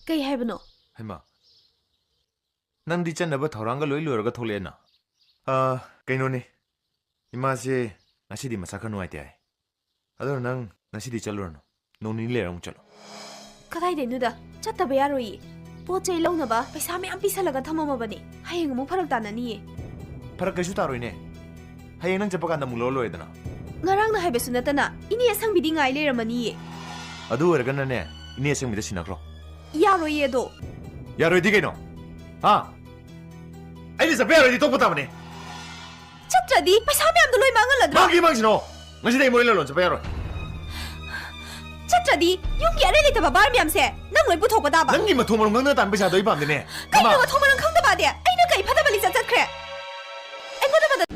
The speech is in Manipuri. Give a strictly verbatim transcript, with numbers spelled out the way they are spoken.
ꯀꯩ ꯍꯥꯏꯕꯅꯣ? ꯍꯩꯃꯥ, ꯅꯪꯗꯤ ꯆꯠꯅꯕ ꯊꯧꯔꯥꯡꯒ ꯂꯣꯏ ꯂꯣꯏꯔꯒ ꯊꯣꯛꯂꯛꯑꯦꯅ꯫ ꯑꯥ, ꯀꯩꯅꯣꯅꯦ, ꯏꯃꯥꯁꯦ ꯉꯁꯤꯗꯤ ꯃꯁꯥ ꯈꯔ ꯅꯨꯡꯉꯥꯏꯇꯦ ꯍꯥꯏ꯫ ꯑꯗꯨꯅ ꯅꯪ ꯉꯁꯤꯗꯤ ꯆꯠꯂꯨꯔꯅꯨ, ꯅꯣꯡ ꯅꯤꯅꯤ ꯂꯩꯔ ꯑꯃꯨꯛ ꯆꯠꯂꯣ꯫ ꯀꯗꯥꯏꯗꯩꯅꯣꯗ? ꯆꯠꯇꯕ ꯌꯥꯔꯣꯏꯌꯦ꯫ ꯄꯣꯠ ꯆꯩ ꯂꯧꯅꯕ ꯄꯩꯁꯥ ꯃꯌꯥꯝ ꯄꯤꯁꯜꯂꯒ ꯊꯝꯃꯝꯃꯕꯅꯦ꯫ ꯍꯌꯦꯡ ꯑꯃꯨꯛ ꯐꯔꯛ ꯇꯥꯅꯅꯤꯌꯦ꯫ ꯐꯔꯛ ꯀꯩꯁꯨ ꯇꯥꯔꯣꯏꯅꯦ꯫ ꯍꯌꯦꯡ ꯅꯪ ꯆꯠꯄ ꯀꯥꯟꯗ ꯑꯃꯨꯛ ꯂꯧꯔ ꯂꯣꯏꯔꯦꯗꯅ꯫ ꯉꯔꯥꯡꯅ ꯍꯥꯏꯕꯁꯨ ꯅꯠꯇꯅ ꯏꯅꯦ ꯑꯁꯪꯕꯤꯗꯤ ꯉꯥꯏ ꯂꯩꯔꯝꯃꯅꯤꯌꯦ꯫ ꯑꯗꯨ ꯑꯣꯏꯔꯒꯅꯅꯦ, ꯏꯅꯦ ꯑꯁꯪꯕꯤꯗ ꯁꯤꯟꯅꯈ꯭ꯔꯣ꯫ ꯌꯥꯔꯣꯏꯌꯦ ꯑꯗꯣ꯫ ꯌꯥꯔꯣꯏꯗꯤ ꯀꯩꯅꯣ? ꯍꯥ? ꯑꯩꯅ ꯆꯠꯄ ꯌꯥꯔꯣꯏꯗꯤ ꯇꯣꯛꯄ ꯇꯥꯕꯅꯦ꯫ ꯆꯠꯇ꯭ꯔꯗꯤ ꯄꯩꯁꯥ ꯃꯌꯥꯝꯗꯣ ꯂꯣꯏ ꯃꯥꯡꯍꯜꯂꯗ꯭ꯔꯣ? ꯃꯥꯡꯒꯦ ꯃꯥꯡꯁꯤꯅꯣ, ꯉꯁꯤꯗꯤ ꯑꯩ ꯃꯣꯔꯦ ꯂꯂꯣꯟ ꯆꯠꯄ ꯌꯥꯔꯣꯏ꯫ ꯆꯠꯇ꯭ꯔꯗꯤ ꯌꯨꯝꯒꯤ ꯑꯔꯩ ꯂꯩꯇꯕ ꯕꯥꯔ ꯃꯌꯥꯝꯁꯦ ꯅꯪ ꯂꯣꯏ ꯄꯨꯊꯣꯛꯄ ꯇꯥꯕ꯫ ꯅꯪꯒꯤ ꯃꯊꯣꯡ ꯃꯔꯝ ꯈꯪꯗꯅ ꯇꯥꯟꯕ ꯄꯩꯁꯥꯗꯣ ꯑꯩ ꯄꯥꯝꯗꯦꯅꯦ꯫ ꯀꯩꯅꯣ ꯀꯃ- ꯃꯊꯣꯡ ꯃꯔꯝ ꯈꯪꯗꯕꯗꯤ? ꯑꯩꯅ ꯀꯩ ꯐꯠꯇꯕ ꯂꯤꯆꯠ ꯆꯠꯈ꯭ꯔꯦ? ꯑꯩꯉꯣꯟꯗ ꯃꯇꯝ